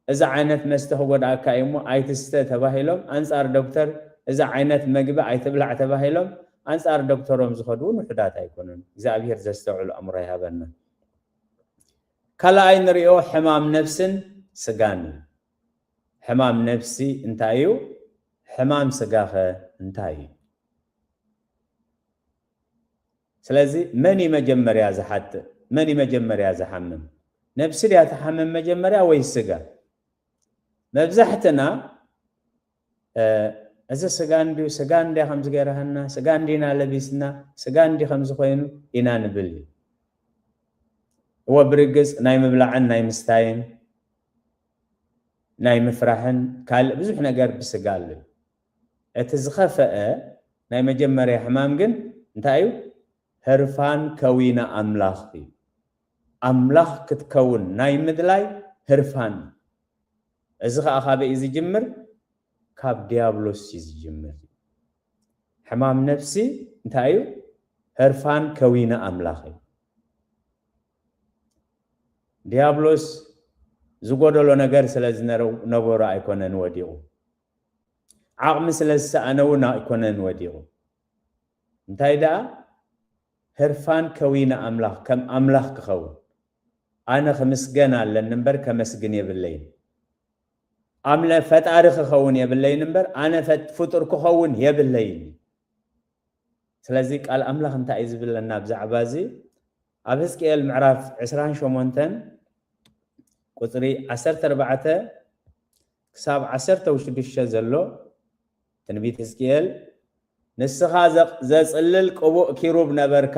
እዚ ዓይነት መስተ ክጎድኣካ እዩ እሞ ኣይትስተ ተባሂሎም ኣንጻር ዶክተር እዚ ዓይነት መግቢ ኣይትብላዕ ተባሂሎም ኣንጻር ዶክተሮም ዝኸዱ እውን ውሑዳት ኣይኮኑን። እግዚኣብሔር ዘስተውዕሉ ኣእምሮ ይሃበና። ካልኣይ ንሪኦ ሕማም ነፍስን ስጋን እዩ። ሕማም ነፍሲ እንታይ እዩ? ሕማም ስጋኸ እንታይ እዩ? ስለዚ መን እዩ መጀመርያ ዝሓጥእ? መን እዩ መጀመርያ ዝሓምም? ነፍሲ ድያ ትሓምም መጀመርያ ወይ ስጋ? መብዛሕትና እዚ ስጋ እንድዩ፣ ስጋ እንድያ ከም ዝገርሃና፣ ስጋ እንዲና ለቢስና፣ ስጋ እንዲ ከም ዝኾይኑ ኢና ንብል እዩ። እወ ብርግጽ ናይ ምብላዕን ናይ ምስታይን ናይ ምፍራሕን ካልእ ብዙሕ ነገር ብስጋ ኣሎ እዩ። እቲ ዝኸፈአ ናይ መጀመርያ ሕማም ግን እንታይ እዩ? ህርፋን ከዊነ ኣምላኽ እዩ። ኣምላኽ ክትከውን ናይ ምድላይ ህርፋን እዩ። እዚ ኸዓ ካበይ እዩ ዝጅምር? ካብ ዲያብሎስ እዩ ዝጅምር። ሕማም ነፍሲ እንታይ እዩ? ህርፋን ከዊነ ኣምላኽ እዩ። ዲያብሎስ ዝጎደሎ ነገር ስለ ዝነበሮ ኣይኮነን ወዲቑ። ዓቕሚ ስለ ዝሰኣነ እውን ኣይኮነን ወዲቑ። እንታይ ደኣ? ህርፋን ከዊነ ኣምላኽ፣ ከም ኣምላኽ ክኸውን። ኣነ ክምስገን ኣለኒ እምበር ከመስግን የብለይን። ኣምለ ፈጣሪ ክኸውን የብለይን እምበር ኣነ ፈጥ-፣ ፍጡር ክኸውን የብለይን። ስለዚ ቃል ኣምላኽ እንታይ እዩ ዝብለና ብዛዕባ እዚ? ኣብ ህዝቅኤል ምዕራፍ ዕስራን ሸሞንተን ቁጽሪ ዓሰርተ ኣርባዕተ ክሳብ ዓሰርተ ሽዱሽተ ዘሎ ትንቢት ህዝቅኤል፣ "ንስኻ ዘ-፣ ዘጽልል ቅቡእ ኪሩብ ነበርካ፣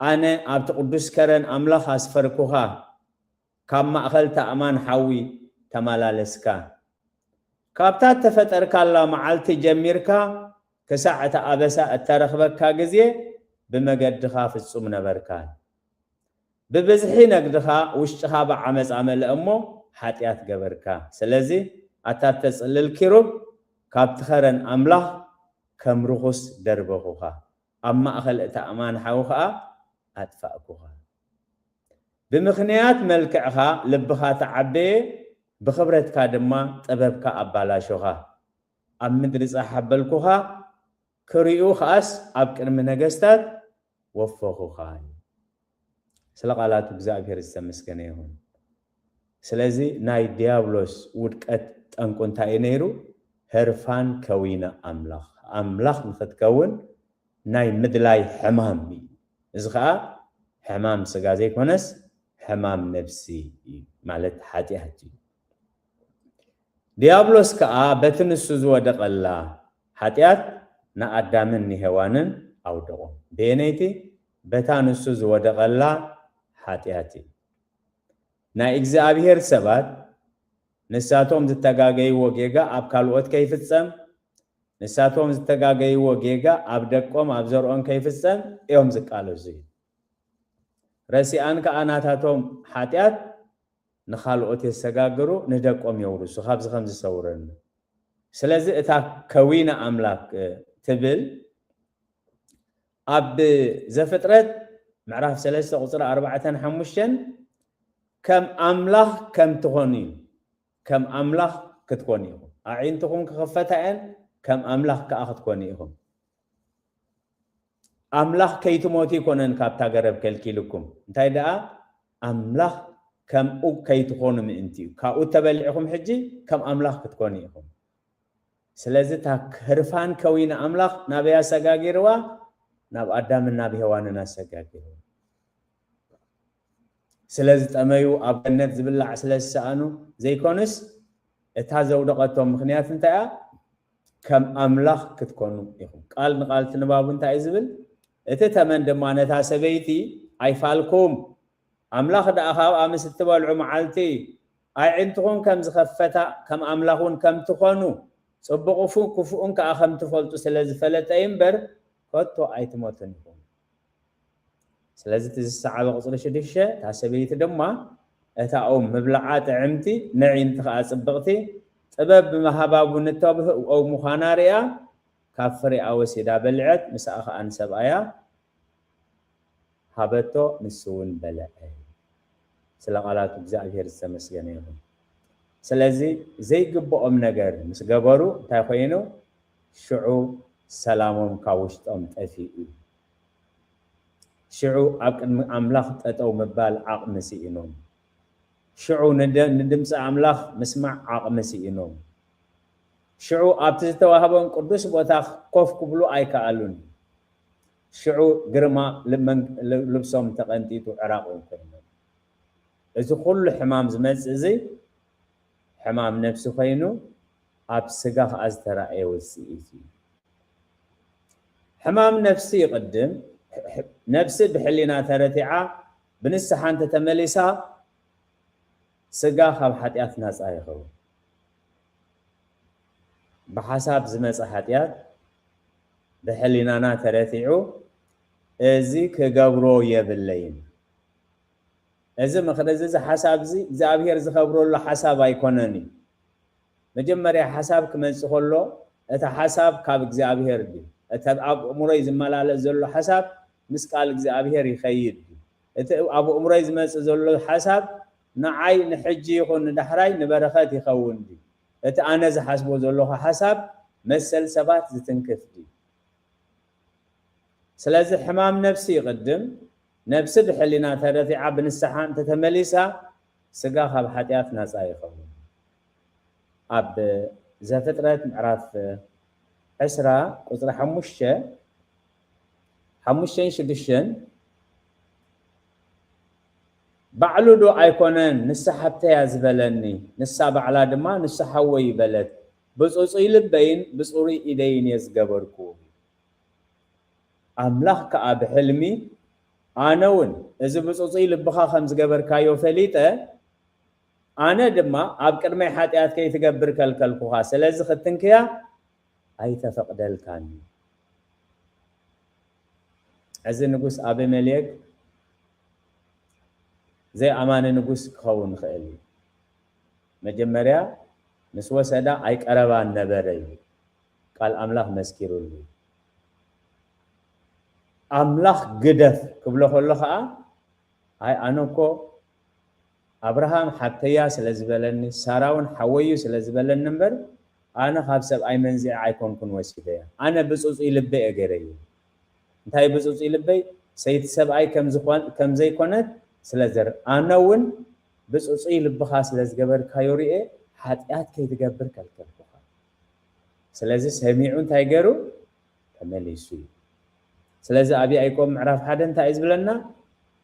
ኣነ ኣብቲ ቅዱስ ከረን ኣምላኽ ኣስፈርኩኻ፣ ካብ ማእከል ኣእማን ሓዊ ተመላለስካ። ካብታ እተፈጠርካላ መዓልቲ ጀሚርካ ክሳዕ እቲ ኣበሳ እተረኽበካ ግዜ ብመገድኻ ፍጹም ነበርካ። ብብዝሒ ነግድኻ ውሽጥኻ ብዓመጻ መልአ እሞ ሓጢኣት ገበርካ። ስለዚ ኣታ እተጽልል ኪሩብ ካብቲ ኸረን ኣምላኽ ከም ርኹስ ደርበኹኻ፣ ኣብ ማእከል እቲ ኣእማን ሓዊ ኸኣ ኣጥፋእኩኻ። ብምኽንያት መልክዕኻ ልብኻ ተዓበየ፣ ብኽብረትካ ድማ ጥበብካ ኣባላሾኻ። ኣብ ምድሪ ጻሕ ኣበልኩኻ፣ ክሪኡ ኸኣስ ኣብ ቅድሚ ነገስታት ወፈኹኻ" እዩ። ስለ ቃላቱ እግዚኣብሔር ዝተመስገነ ይኹን። ስለዚ ናይ ዲያብሎስ ውድቀት ጠንቁ እንታይ እዩ ነይሩ? ህርፋን ከዊነ ኣምላኽ። ኣምላኽ ንኽትከውን ናይ ምድላይ ሕማም እዩ። እዚ ኸኣ ሕማም ስጋ ዘይኮነስ ሕማም ነፍሲ እዩ፣ ማለት ሓጢኣት እዩ። ዲያብሎስ ከኣ በቲ ንሱ ዝወደቐላ ሓጢኣት ንኣዳምን ንሄዋንን ኣውደቖም። በየነይቲ? በታ ንሱ ዝወደቐላ ሓጢኣት እዩ። ናይ እግዚኣብሔር ሰባት ንሳቶም ዝተጋገይዎ ጌጋ ኣብ ካልኦት ከይፍጸም፣ ንሳቶም ዝተጋገይዎ ጌጋ ኣብ ደቆም ኣብ ዘርኦም ከይፍጸም እዮም ዝቃለሱ እዩ። ረሲኣን ከኣ ናታቶም ሓጢኣት ንኻልኦት የሰጋግሩ፣ ንደቆም የውርሱ። ካብዚ ከም ዝሰውረኒ። ስለዚ እታ ከዊነ ኣምላክ፣ እ፣ ትብል ኣብ ዘፍጥረት ምዕራፍ ሰለስተ ቁጽሪ ኣርባዕተን ሓሙሽተን ከም ኣምላኽ ከም ትኾኑ እዩ። ከም ኣምላኽ ክትኮኑ ኢኹም። ኣዒንትኹም ክኽፈታ እየን፣ ከም ኣምላኽ ከኣ ክትኮኑ ኢኹም። ኣምላኽ ከይትሞቱ ይኮነን ካብታ ገረብ ከልኪልኩም። እንታይ ደኣ? ኣምላኽ ከምኡ ከይትኾኑ ምእንቲ እዩ። ካብኡ ተበሊዕኹም ሕጂ ከም ኣምላኽ ክትኮኑ ኢኹም። ስለዚ እታ ህርፋን ከዊነ ኣምላኽ ናበይ ኣሰጋጊርዋ? ናብ ኣዳምን ናብ ሄዋንን ኣሰጋጊርዋ። ስለ ዝጠመዩ፣ ኣብ ገነት ዝብላዕ ስለ ዝሰኣኑ ዘይኮኑስ፣ እታ ዘውደቐቶም ምኽንያት እንታይ እያ? ከም ኣምላኽ ክትኮኑ ኢኹም። ቃል ንቃል እቲ ንባቡ እንታይ እዩ ዝብል? እቲ ተመን ድማ ነታ ሰበይቲ፣ "ኣይፋልኩም፣ ኣምላኽ ደኣ ካብኣ ምስ እትበልዑ መዓልቲ ኣዒንትኹም ከም ዝኸፈታ፣ ከም ኣምላኽ እውን ከም ትኾኑ፣ ጽቡቕ ፉ-፣ ክፉእን ከኣ ከም ትፈልጡ ስለ ዝፈለጠ እዩ እምበር፣ ከቶ ኣይትሞቱን ኢኹም።" ስለዚ እቲ ዝሰዓበ ቁጽሪ ሽዱሽተ፣ እታ ሰበይቲ ድማ እታ ኦም ምብልዓ ጥዕምቲ፣ ነዒንቲ ከኣ ጽብቕቲ፣ ጥበብ ብምሃባ እውን እተብህግ ኦም ምዃና ርእያ፣ ካብ ፍሬኣ ወሲዳ በልዐት፣ ምስኣ ከኣ ንሰብኣያ ሃበቶ፣ ንሱ እውን በልዐ። ስለ ቃላቱ እግዚኣብሔር ዝተመስገነ ይኹን። ስለዚ ዘይግብኦም ነገር ምስ ገበሩ እንታይ ኮይኑ? ሽዑ ሰላሞም ካብ ውሽጦም ጠፊኡ እዩ። ሽዑ ኣብ ቅድሚ ኣምላኽ ጠጠው ምባል ዓቕሚ ስኢኖም። ሽዑ ንደ-፣ ንድምፂ ኣምላኽ ምስማዕ ዓቕሚ ስኢኖም። ሽዑ ኣብቲ ዝተዋህቦም ቅዱስ ቦታ ኮፍ ክብሉ ኣይከኣሉን። ሽዑ ግርማ ልብ-፣ መን-፣ ልብሶም ተቐንጢጡ ዕራቕ እውን ኮይኖም። እዚ ኩሉ ሕማም ዝመጽእ እዚ ሕማም ነፍሲ ኮይኑ ኣብ ስጋ ከኣ ዝተራእየ ውጽኢት እዩ። ሕማም ነፍሲ ይቕድም። ነፍሲ ብሕሊና ተረቲዓ ብንስሓ እንተተመሊሳ ስጋ ካብ ሓጢኣት ናጻ ይኸውን። ብሓሳብ ዝመጸ ሓጢኣት ብሕሊናና ተረቲዑ እዚ ክገብሮ የብለይን። እዚ ምኽሪ እዚ፣ እዚ ሓሳብ እዚ እግዚኣብሔር ዝኸብረሉ ሓሳብ ኣይኮነን እዩ። መጀመርያ ሓሳብ ክመጽእ ከሎ እቲ ሓሳብ ካብ እግዚኣብሔር ድዩ? እቲ ኣብ ኣእምሮይ ዝመላለስ ዘሎ ሓሳብ ምስ ቃል እግዚኣብሔር ይኸይድ ድዩ? እቲ ኣብ ኣእምሮይ ዝመጽእ ዘሎ ሓሳብ ንዓይ ንሕጂ ይኹን ንዳሕራይ ንበረኸት ይኸውን ድዩ? እቲ ኣነ ዝሓስቦ ዘለኹ ሓሳብ መሰል ሰባት ዝትንክፍ ድዩ? ስለዚ ሕማም ነፍሲ ይቕድም። ነፍሲ ብሕሊና ተረቲዓ ብንስሓ እንተተመሊሳ ስጋ ካብ ሓጢኣት ናጻ ይኸውን። ኣብ ዘፍጥረት ምዕራፍ ዕስራ ቁጽሪ ሓሙሽተ፣ ሓሙሽተን ሽዱሽተን፣ ባዕሉ ዶ ኣይኮነን ንሳ ሓብተያ ዝበለኒ? ንሳ ባዕላ ድማ ንሱ ሓወይ በለት። ብጽጹይ ልበይን ብጽሩይ ኢደይን እየ ዝገበርኩ። ኣምላኽ ከኣ ብሕልሚ፣ ኣነ እውን እዚ ብጽጹይ ልብኻ ከም ዝገበርካዮ ፈሊጠ፣ ኣነ ድማ ኣብ ቅድመይ ሓጢኣት ከይትገብር ከልከልኩኻ። ስለዚ ክትንክያ ኣይተፈቕደልካን እዩ። እዚ ንጉስ ኣቢሜሌክ ዘይኣማኒ ንጉስ ክኸውን ይኽእል እዩ። መጀመርያ ምስ ወሰዳ ኣይቀረባን ነበረ እዩ ቃል ኣምላኽ መስኪሩሉ። ኣምላኽ ግደፍ ክብሎ ከሎ ኸኣ፣ ኣይ ኣነ እኮ ኣብርሃም ሓብተያ ስለ ዝበለኒ፣ ሳራ እውን ሓወዩ ስለ ዝበለኒ እምበር፣ ኣነ ካብ ሰብኣይ መንዚዐ ኣይኮንኩን ወሲደያ። ኣነ ብጽጹይ ልበይ እየ ገይረዮ። እንታይ ብጽጹይ ልበይ? ሰይቲ ሰብኣይ ከም ዝኾን-፣ ከም ዘይኮነት ስለ ዘር-፣ ኣነ እውን ብጽጹይ ልብኻ ስለ ዝገበርካዮ ርኤ፣ ሓጢኣት ከይትገብር ከልከልኩኻ። ስለዚ ሰሚዑ እንታይ ገይሩ? ተመሊሱ እዩ። ስለዚ ኣብ ያዕቆብ ምዕራፍ ሓደ እንታይ እዩ ዝብለና?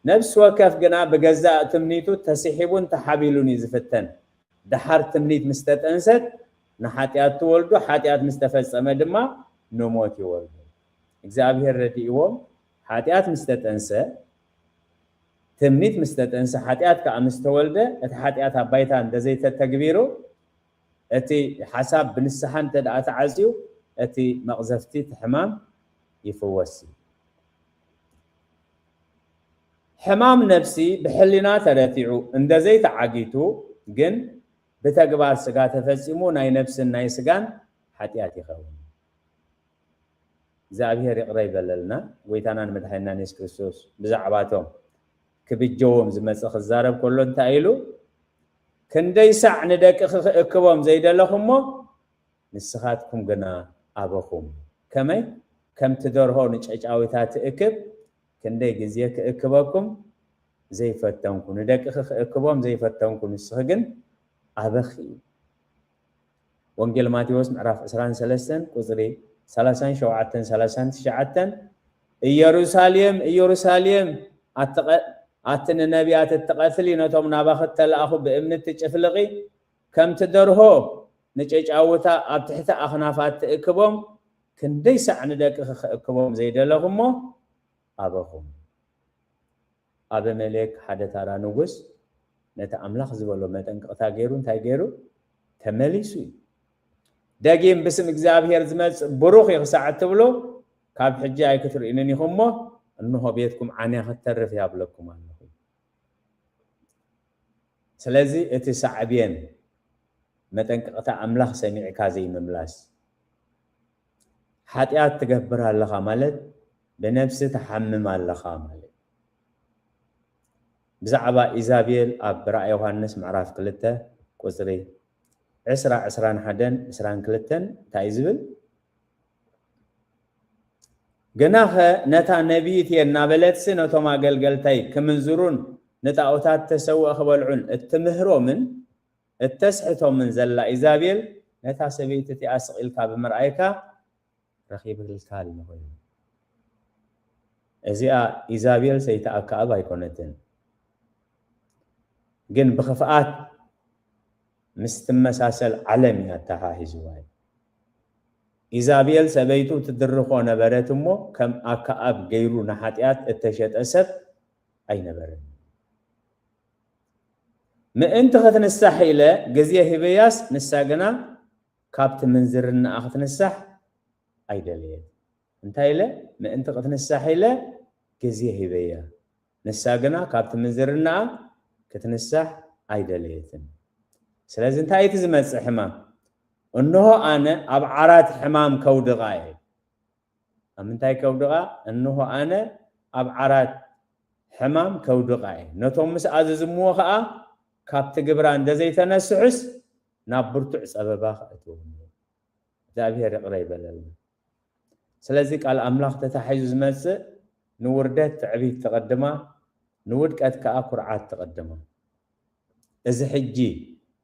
ነፍሲ ወከፍ ግና ብገዛእ ትምኒቱ ተስሒቡን ተሓቢሉን እዩ ዝፍተን። ደሓር ትምኒት ምስ ተጠንሰት ንሓጢኣት ትወልዶ፣ ሓጢኣት ምስ ተፈጸመ ድማ ንሞት ይወልዶ። እግዚኣብሔር ረዲእዎም፣ ሓጢኣት ምስ ተጠንሰ፣ ትምኒት ምስ ተጠንሰ፣ ሓጢኣት ከኣ ምስ ተወልደ፣ እቲ ሓጢኣት ኣብ ባይታ እንተዘይተተግቢሩ፣ እቲ ሓሳብ ብንስሓ እንተ ደኣ ተዓጽዩ፣ እቲ መቕዘፍቲ፣ እቲ ሕማም ይፍወስ እዩ። ሕማም ነፍሲ ብሕሊና ተረቲዑ እንተዘይተዓጊቱ ግን፣ ብተግባር ስጋ ተፈጺሙ ናይ ነፍስን ናይ ስጋን ሓጢኣት ይኸውን። እግዚኣብሔር ይቕረ ይበለልና። ጎይታናን መድሓኒናን የሱስ ክርስቶስ ብዛዕባቶም ክብጀዎም ዝመጸ ክዛረብ ከሎ እንታይ ኢሉ? "ክንደይ ሳዕ ንደቅኺ ክእክቦም ዘይደለኹ እሞ፣ ንስኻትኩም ግና ኣበኹም። ከመይ? ከምቲ ደርሆ ንጨጫዊታ ትእክብ፣ ክንደይ ግዜ ክእክበኩም ዘይፈተንኩ፣ ንደቅኺ ክእክቦም ዘይፈተንኩ፣ ንስኺ ግን ኣበኺ." ወንጌል ማቴዎስ ምዕራፍ ዕስራን ሰለስተን ቁጽሪ ሰላሳን ሸውዓተን ሰላሳን ትሽዓተን፣ "ኢየሩሳሌም፣ ኢየሩሳሌም፣ ኣትቐ-፣ ኣቲ ንነቢያት እትቐትሊ፣ ነቶም ናባኺ እተላእኹ ብእምኒ እትጭፍልቒ፣ ከምቲ ደርሆ ንጨጫውታ ኣብ ትሕቲ ኣኽናፋ እትእክቦም፣ ክንደይ ሳዕ ንደቅኺ ክእክቦም ዘይደለኹ እሞ ኣበኹም?" ኣበመሌክ ሓደ ታራ ንጉስ ነቲ ኣምላኽ ዝበሎ መጠንቀቕታ ገይሩ እንታይ ገይሩ? ተመሊሱ እዩ። ደጊም ብስም እግዚኣብሔር ዝመጽእ ብሩኽ እዩ ክሳዕ እትብሉ፣ ካብ ሕጂ ኣይክትርእዩንን ኢኹም እሞ፣ እንሆ ቤትኩም ዓንያ ክትተርፍ እያ እብለኩም ኣለኹ። ስለዚ እቲ ሳዕቤን መጠንቀቕታ ኣምላኽ ሰሚዕካ ዘይምምላስ፣ ሓጢኣት ትገብር ኣለኻ ማለት ብነብሲ ትሓምም ኣለኻ ማለት። ብዛዕባ ኢዛቤል ኣብ ራእይ ዮሃንስ ምዕራፍ ክልተ ቁጽሪ ዕስራ፣ ዕስራን ሓደን፣ ዕስራን ክልተን እንታይ እዩ ዝብል? ግናኸ ነታ ነቢይት እየ እናበለትሲ ነቶም ኣገልገልተይ ክምንዝሩን ንጣኦታት ተሰውእ ክበልዑን እትምህሮምን እተስሕቶምን ዘላ ኢዛቤል፣ ነታ ሰበይቲ እቲኣ ስቕ ኢልካ ብምርኣይካ ረኺብልካ ኣለኹ። እዚኣ ኢዛቤል ሰይቲ ኣከኣብ ኣይኮነትን፣ ግን ብኽፍኣት ምስ ትመሳሰል ዓለም እያ ኣተሓሒዝዋ እዩ። ኢዛቤል ሰበይቱ ትድርኾ ነበረት እሞ፣ ከም ኣከኣብ ገይሩ ንሓጢኣት እተሸጠ ሰብ ኣይነበረን። ምእንቲ ክትንሳሕ ኢለ ግዜ ሂበያስ፣ ንሳ ግና ካብቲ ምንዝርናኣ ክትንሳሕ ኣይደለየት። እንታይ ኢለ? ምእንቲ ክትንሳሕ ኢለ ግዜ ሂበያ፣ ንሳ ግና ካብቲ ምንዝርናኣ ክትንሳሕ ኣይደለየትን። ስለዚ እንታይ እቲ ዝመጽእ ሕማም? እንሆ ኣነ ኣብ ዓራት ሕማም ከውድቓ እየ። ኣብ ምንታይ ከውድቓ? እንሆ ኣነ ኣብ ዓራት ሕማም ከውድቓ እየ። ነቶም ምስ ኣዘዝምዎ ኸኣ ካብቲ ግብራ እንደ ዘይተነስሑስ ናብ ብርቱዕ ጸበባ ከእትዎም እየ። እግዚኣብሔር ይቕረ ይበለልና። ስለዚ ቃል ኣምላኽ ተታሒዙ ዝመጽእ ንውርደት ትዕቢት ትቕድማ፣ ንውድቀት ከኣ ኩርዓት ትቕድማ። እዚ ሕጂ፣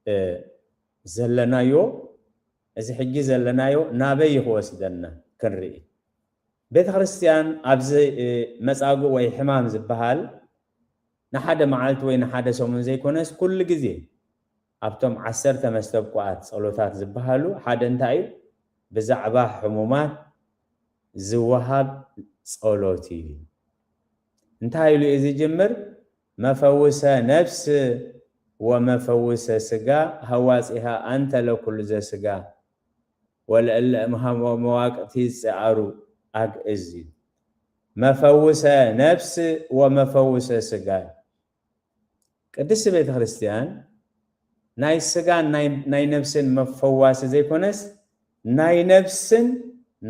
እ፣ ዘለናዮ፣ እዚ ሕጂ ዘለናዮ ናበይ እዩ ክወስደና ክንርኢ። ቤተ ክርስቲያን ኣብዚ፣ እ፣ መጻጉዕ ወይ ሕማም ዝበሃል ንሓደ መዓልቲ ወይ ንሓደ ሰሙን ዘይኮነስ ኩሉ ግዜ ኣብቶም ዓሰርተ መስተብቋት ጸሎታት ዝበሃሉ ሓደ እንታይ እዩ? ብዛዕባ ሕሙማት ዝወሃብ ጸሎት እዩ። እንታይ ኢሉ እዩ ዝጅምር? መፈውሰ ነፍስ ወመፈውሰ ስጋ ሀዋጺሃ አንተ ለኩሉ ዘስጋ ወለእለ እምሃሞ መዋቅቲ ይጸዓሩ ኣግእዝ እዩ። መፈውሰ ነፍስ ወመፈውሰ ስጋ። ቅድስቲ ቤተ ክርስቲያን ናይ ስጋን ናይ፣ ናይ ነፍስን መፈዋሲ ዘይኮነስ ናይ ነፍስን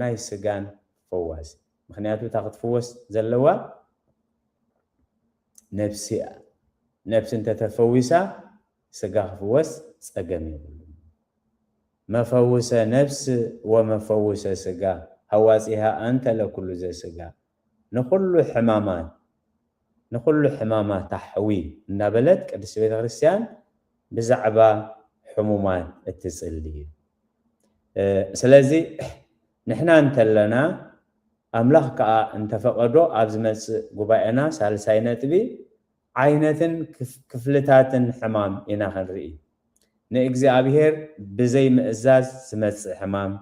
ናይ ስጋን ፈዋሲ። ምኽንያቱ እታ ክትፍወስ ዘለዋ ነፍሲ እያ። ነፍሲ እንተተፈዊሳ ስጋ ክፍወስ ጸገም የብሉን። መፈውሰ ነፍስ ወመፈውሰ ስጋ ሀዋጺሃ አንተ ለኩሉ ዘስጋ። ንኹሉ ሕማማት፣ ንኹሉ ሕማማት ኣሕዊ እናበለት ቅድስቲ ቤተ ክርስቲያን ብዛዕባ ሕሙማት እትጽሊ እዩ። እ፣ ስለዚ ንሕና እንተለና ኣምላኽ ከኣ እንተፈቐዶ ኣብ ዝመጽእ ጉባኤና ሳልሳይ ነጥቢ ዓይነትን ክፍ-፣ ክፍልታትን ሕማም ኢና ክንርኢ። ንእግዚኣብሔር ብዘይ ምእዛዝ ዝመጽእ ሕማም፣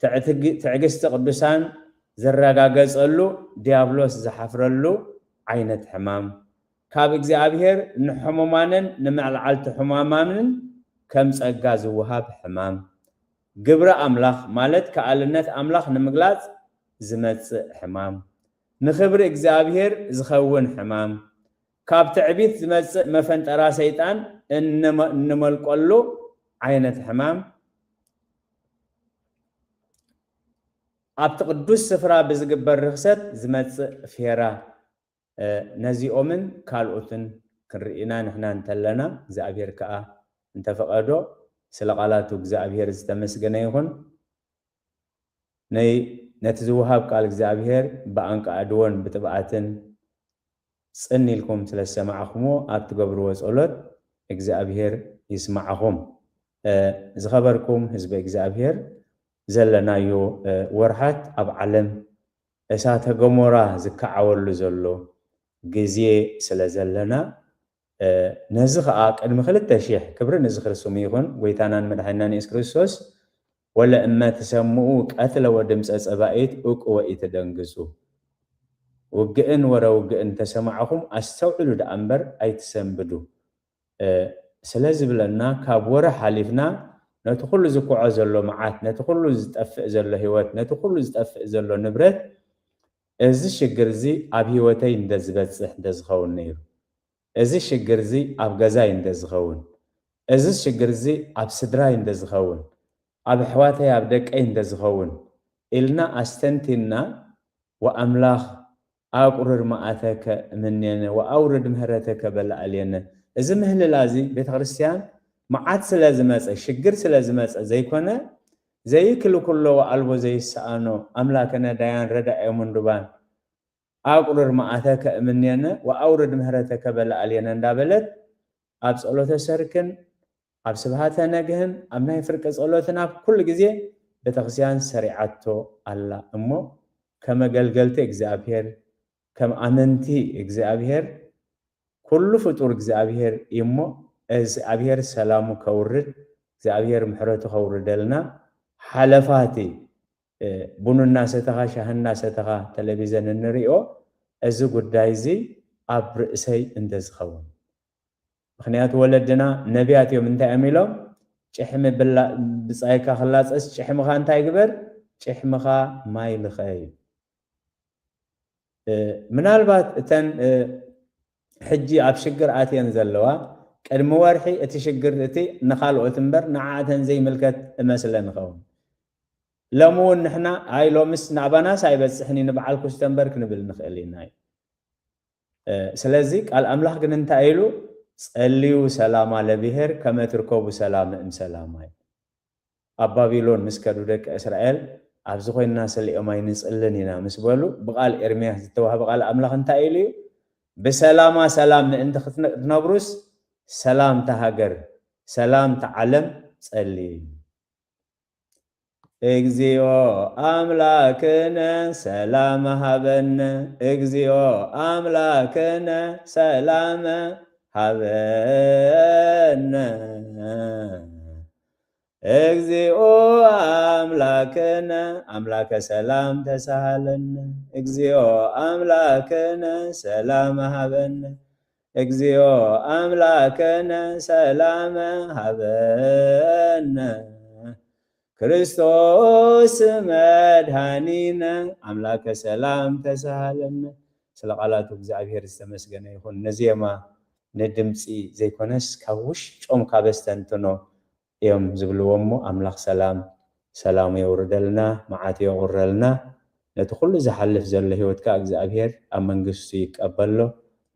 ትዕትግ-፣ ትዕግስቲ ቅዱሳን ዝረጋገጸሉ፣ ዲያብሎስ ዝሓፍረሉ ዓይነት ሕማም፣ ካብ እግዚኣብሔር ንሕሙማንን ንመልዓልቲ ሕሙማንን ከም ጸጋ ዝወሃብ ሕማም፣ ግብሪ ኣምላኽ ማለት ከኣልነት ኣምላኽ ንምግላጽ ዝመጽእ ሕማም፣ ንኽብሪ እግዚኣብሔር ዝኸውን ሕማም፣ ካብ ትዕቢት ዝመጽእ መፈንጠራ ሰይጣን እንመ-፣ እንመልቀሉ ዓይነት ሕማም፣ ኣብቲ ቅዱስ ስፍራ ብዝግበር ርኽሰት ዝመጽእ ፌራ፣ እ፣ ነዚኦምን ካልኦትን ክንርኢና ንሕና እንተለና፣ እግዚኣብሔር ከኣ እንተፈቐዶ ስለ ቃላቱ እግዚኣብሔር ዝተመስገነ ይኹን። ነይ-፣ ነቲ ዝወሃብ ቃል እግዚኣብሔር ብኣንቃዕድዎን ብትብዓትን ጽን ኢልኩም ስለ ዝሰማዕኹምዎ ኣብ ትገብርዎ ጸሎት እግዚኣብሔር ይስማዕኹም። እ፣ ዝኸበርኩም ህዝቢ እግዚኣብሔር፣ ዘለናዮ፣ እ፣ ወርሓት ኣብ ዓለም እሳተ ገሞራ ዝከዓወሉ ዘሎ ግዜ ስለ ዘለና፣ እ፣ ነዚ ኸኣ ቅድሚ ክልተ ሺሕ፣ ክብሪ ንዝኽሪ ስሙ ይኹን፣ ጎይታናን መድሓኒናን የሱስ ክርስቶስ፣ "ወለእመ ትሰምዑ ቀትለ ወድምፀ ጸባኢት እቁ ወኢትደንግጹ። ውግእን ወረ ውግእን ተሰማዕኹም ኣስተውዕሉ ደኣ እምበር ኣይትሰንብዱ." እ፣ ስለ ዝብለና፣ ካብ ወረ ሓሊፍና ነቲ ኩሉ ዝኩዖ ዘሎ መዓት፣ ነቲ ኩሉ ዝጠፍእ ዘሎ ህይወት፣ ነቲ ኩሉ ዝጠፍእ ዘሎ ንብረት፣ እዚ ሽግር እዚ ኣብ ህይወተይ እንደ ዝበጽሕ እንደ ዝኸውን ነይሩ፣ እዚ ሽግር እዚ ኣብ ገዛይ እንደ ዝኸውን፣ እዚ ሽግር እዚ ኣብ ስድራይ እንደ ዝኸውን፣ ኣብ ኣሕዋተይ ኣብ ደቀይ እንደ ዝኸውን ኢልና ኣስተንቲንና፣ ወኣምላኽ ኣቁርር መዓተከ እምኔነ ወኣውርድ ምህረተከ በላዕሌነ። እዚ ምህልላ እዚ ቤተ ክርስቲያን መዓት ስለ ዝመጸ፣ ሽግር ስለ ዝመጸ ዘይኮነ፣ ዘይክል ኩሎ ወአልቦ ዘይሰኣኖ ኣምላከነ ዳያን ረዳኤ ምንዱባን፣ አቁርር መዓተከ እምኔነ ወአውርድ ምህረተከ በለአልየነ እንዳበለት፣ ኣብ ጸሎተ ሰርክን ኣብ ስብሃተ ነግህን ኣብ ናይ ፍርቂ ጸሎትን ኣብ ኩሉ ግዜ ቤተክርስትያን ሰሪዓቶ ኣላ። እሞ ከመገልገልቲ እግዚኣብሔር፣ ከም ኣመንቲ እግዚኣብሔር፣ ኩሉ ፍጡር እግዚኣብሔር እዩ። እሞ እግዚኣብሔር ሰላሙ ከውርድ፣ እግዚኣብሔር ምሕረቱ ከውርደልና። ሓለፋቲ ቡኑ እናሰተኻ ሻሂ እናሰተኻ ቴሌቪዘን እንሪኦ፣ እዚ ጉዳይ እዚ ኣብ ርእሰይ እንተዝኸውን። ምክንያቱ ወለድና ነቢያት እዮም። እንታይ እዮም ኢሎም? ጭሕሚ ብላ- ብጻይካ ክላጸስ ጭሕምኻ እንታይ ግበር? ጭሕምኻ ማይ ልኸ እዩ። ምናልባት እተን ሕጂ ኣብ ሽግር ኣትየን ዘለዋ፣ ቅድሚ ወርሒ እቲ ሽግር እቲ ንኻልኦት እምበር ንዓኣተን ዘይምልከት እመስለን ይኸውን። ሎሚ እውን ንሕና ኣይ ሎምስ ናባናስ ኣይበጽሕን እዩ ንበዓል ኩስተ እምበር ክንብል ንኽእል ኢና እዩ። ስለዚ ቃል ኣምላኽ ግን እንታይ ኢሉ? ጸልዩ ሰላማ ለብሔር ከመ ትርከቡ ሰላም እም ሰላማ እዩ። ኣብ ባቢሎን ምስ ከዱ ደቂ እስራኤል ኣብዚ ኮይንና ስሊኦም ኣይንጽልን ኢና ምስ በሉ ብቓል ኤርምያስ ዝተዋህበ ቃል ኣምላኽ እንታይ ኢሉ እዩ? ብሰላማ ሰላም ምእንቲ ክትነ- ክትነብሩስ ሰላም ተሃገር ሰላም ተዓለም ጸልዩ እዩ። እግዚኣብሔር ኣምላክነ ሰላም ሃበነ፣ እግዚኣብሔር ኣምላክነ ሰላም ሃበነ። እግዚኦ ኣምላክነ ኣምላከ ሰላም ተሳሃለነ፣ እግዚኣብሔር ኣምላክነ ሰላም ሃበነ። እግዚኦ ኣምላክነ ሰላም ሃበነ። ክርስቶስ መድኃኒነ ኣምላከ ሰላም ተሳሃለነ። ስለ ቃላቱ እግዚኣብሔር ዝተመስገነ ይኹን። ንዜማ ንድምፂ ዘይኮነስ ካብ ውሽጦም ካብ ኣስተንትኖ እዮም ዝብልዎ። እሞ ኣምላኽ ሰላም ሰላሙ የውርደልና፣ መዓቱ የቑረልና። ነቲ ኩሉ ዝሓልፍ ዘሎ ህይወት ከኣ እግዚኣብሔር ኣብ መንግስቱ ይቀበሎ።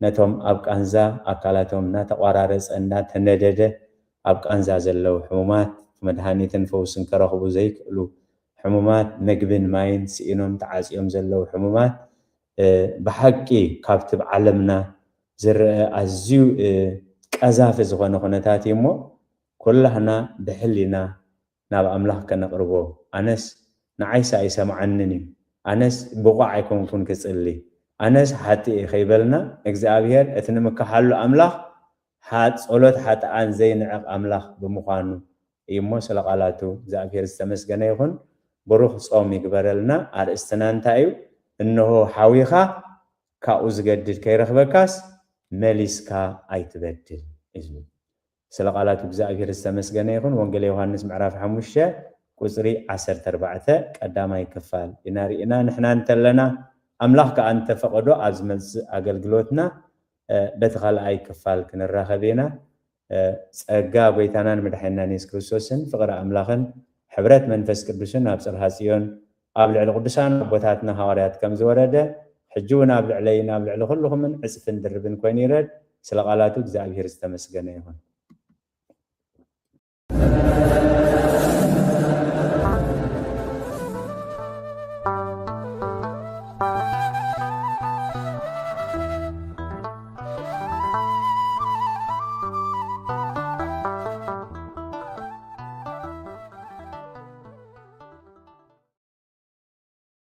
ነቶም ኣብ ቃንዛ ኣካላቶም እናተቋራረጸ እናተነደደ ኣብ ቃንዛ ዘለዉ ሕሙማት መድሃኒትን ፈውስን ከረኽቡ ዘይክእሉ ሕሙማት፣ ምግብን ማይን ስኢኖም ተዓጽዮም ዘለዉ ሕሙማት፣ ብሓቂ ካብቲ ኣብ ዓለምና ዝረአ ኣዝዩ ቀዛፊ ዝኾነ ኩነታት እዩ። እሞ ኩላህና ብሕሊና ናብ ኣምላኽ ከነቕርቦ፣ ኣነስ ንዓይስ ኣይሰምዓንን እዩ፣ ኣነስ ብቑዕ ኣይኮንኩን ክጽሊ፣ ኣነስ ሓጥእ እየ ከይበልና፣ እግዚኣብሔር እቲ ንምክሓሉ ኣምላኽ ሓ- ጸሎት ሓጥኣን ዘይንዕቕ ኣምላኽ ብምዃኑ እዩ። እሞ ስለ ቃላቱ እግዚኣብሔር ዝተመስገነ ይኹን። ብሩኽ ጾም ይግበረልና። ኣርእስትና እንታይ እዩ? እንሆ ሓዊኻ ካብኡ ዝገድድ ከይረኽበካስ መሊስካ ኣይትበድል እዩ። ስለ ቃላቱ እግዚኣብሔር ዝተመስገነ ይኹን። ወንጌል ዮሃንስ ምዕራፍ ሓሙሽተ ቁፅሪ ዓሰርተ ኣርባዕተ ቀዳማይ ክፋል ኢና ርኢና። ንሕና እንተለና ኣምላኽ ከዓ እንተፈቐዶ ኣብ ዝመፅእ ኣገልግሎትና በቲ ካልኣይ ክፋል ክንራኸብ ኢና። ጸጋ ጎይታናን መድሓኒናን የሱስ ክርስቶስን ፍቕሪ ኣምላኽን ሕብረት መንፈስ ቅዱስን ኣብ ጽርሃ ጽዮን ኣብ ልዕሊ ቅዱሳን ኣቦታትና ሃዋርያት ከም ዝወረደ ሕጂ እውን ኣብ ልዕለይን ኣብ ልዕሊ ኩልኹምን ዕጽፍን ድርብን ኮይኑ ይረድ። ስለ ቃላቱ እግዚኣብሔር ዝተመስገነ ይኹን።